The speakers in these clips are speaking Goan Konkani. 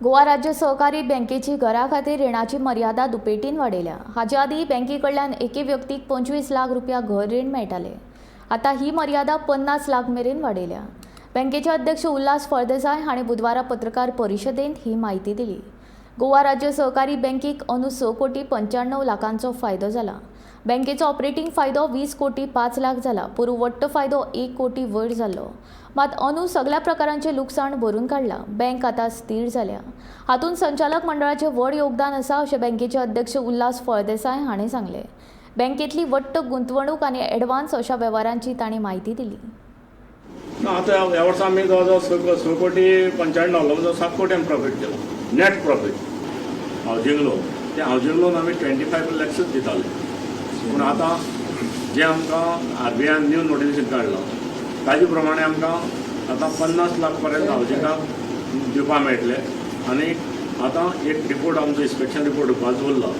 गोवा राज्य सहकारी बँकेची घरा खातीर रिणाची मर्यादा दुपेटीन वाडयल्या. हाचे आदीं बँके कडल्यान एके व्यक्तीक 25 लाख रुपया घर रीण मेळटाले. आतां ही मर्यादा 50 लाख मेरेन वाडयल्या. बँकेचे अध्यक्ष उल्हास फळदेसाय हांणी बुधवारा पत्रकार परिशदेंत ही म्हायती दिली. गोवा राज्य सहकारी बँकेक अंदू 6 कोटी 95 लाखांचो फायदो जाला. बँकेचो ऑपरेटिंग फायदो 20 कोटी 5 लाख जाला. पोरूं वट्ट फायदो 1 कोटी वयर जाल्लो. मात अंदू सगल्या प्रकारांचें लुकसाण भरून काडलां. बँक आतां स्थीर जाल्या. हातूंत संचालक मंडळाचें व्हड योगदान आसा, अशें बँकेचे अध्यक्ष उल्हास फळदेसाय हांणी सांगलें. बँकेतली वट्ट गुंतवणूक आनी एडवान्स अशा वेव्हारांची तांणी म्हायती दिली. ना, आतां ह्या वर्सा आमी जवळ जवळ 6 कोटी 95, जवळ 7 कोटी आमी प्रॉफीट केला, नेट प्रॉफीट. हावजींग लोन, तें हावजींग लोन आमी 25 लॅक्सूच दिताले, पूण आतां जें आमकां आरबीआयन न्यू नोटिफिकेशन काडलां, ताजे प्रमाणे आमकां आतां 50 लाख पर्यंत हावजिंगाक दिवपा मेळटलें. आनी आतां एक रिपोर्ट, आमचो इन्स्पेक्शन रिपोर्ट येवपाचो उरला.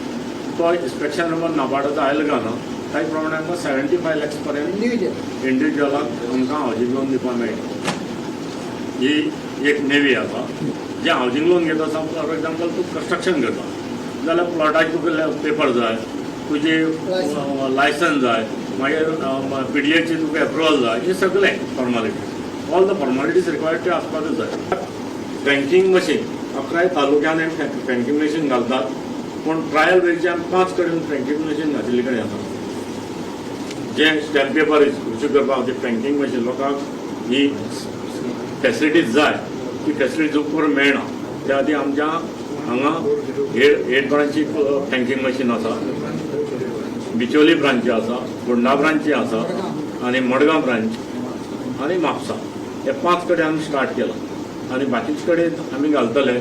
तो इन्स्पेक्शन रिपोर्ट नाबार्डाचो आयलो काय ना, ताजे प्रमाणे आमकां 75 लॅक्स पर्यंत इंडिव्हिज्युअल इंडिव्हिज्युअलाक आमकां हावजींग लोन दिवपाक मेळटा. ही एक नेवी आसा. जें हावजींग लोन घेता, फॉर एग्जाम्पल तूं कन्स्ट्रक्शन करता जाल्यार प्लॉटाचे तुका पेपर जाय, तुजी लायसन्स जाय, मागीर पीडीएची तुका एप्रुवल जाय. हे सगळे formalities, all the formalities required, ते आसपाकच जाय. फ्रँकिंग मशीन 11 तालुक्यांनी फ्रँकिंग मशीन घालतात, पूण ट्रायल बेजीचे आमी पांच कडेन फ्रँकिंग मशीन घातिल्ले कडेन आसा. जे स्टॅम्प पेपर इश्यू करपाक खातीर फ्रँकिंग मशीन, लोकांक ही फॅसिलिटीज जाय. ती फॅसिलिटी जो करून मेळना. त्या खातीर आमच्या हांगा हेड ब्रांची फ्रँकिंग मशीन आसा, बिचोली ब्रांची आसा, फोंडा ब्रांची आसा आनी मडगांव ब्रांच आनी म्हापसा, हे पांच कडेन आमी स्टार्ट केला आनी बाकीचे कडेन आमी घालतले.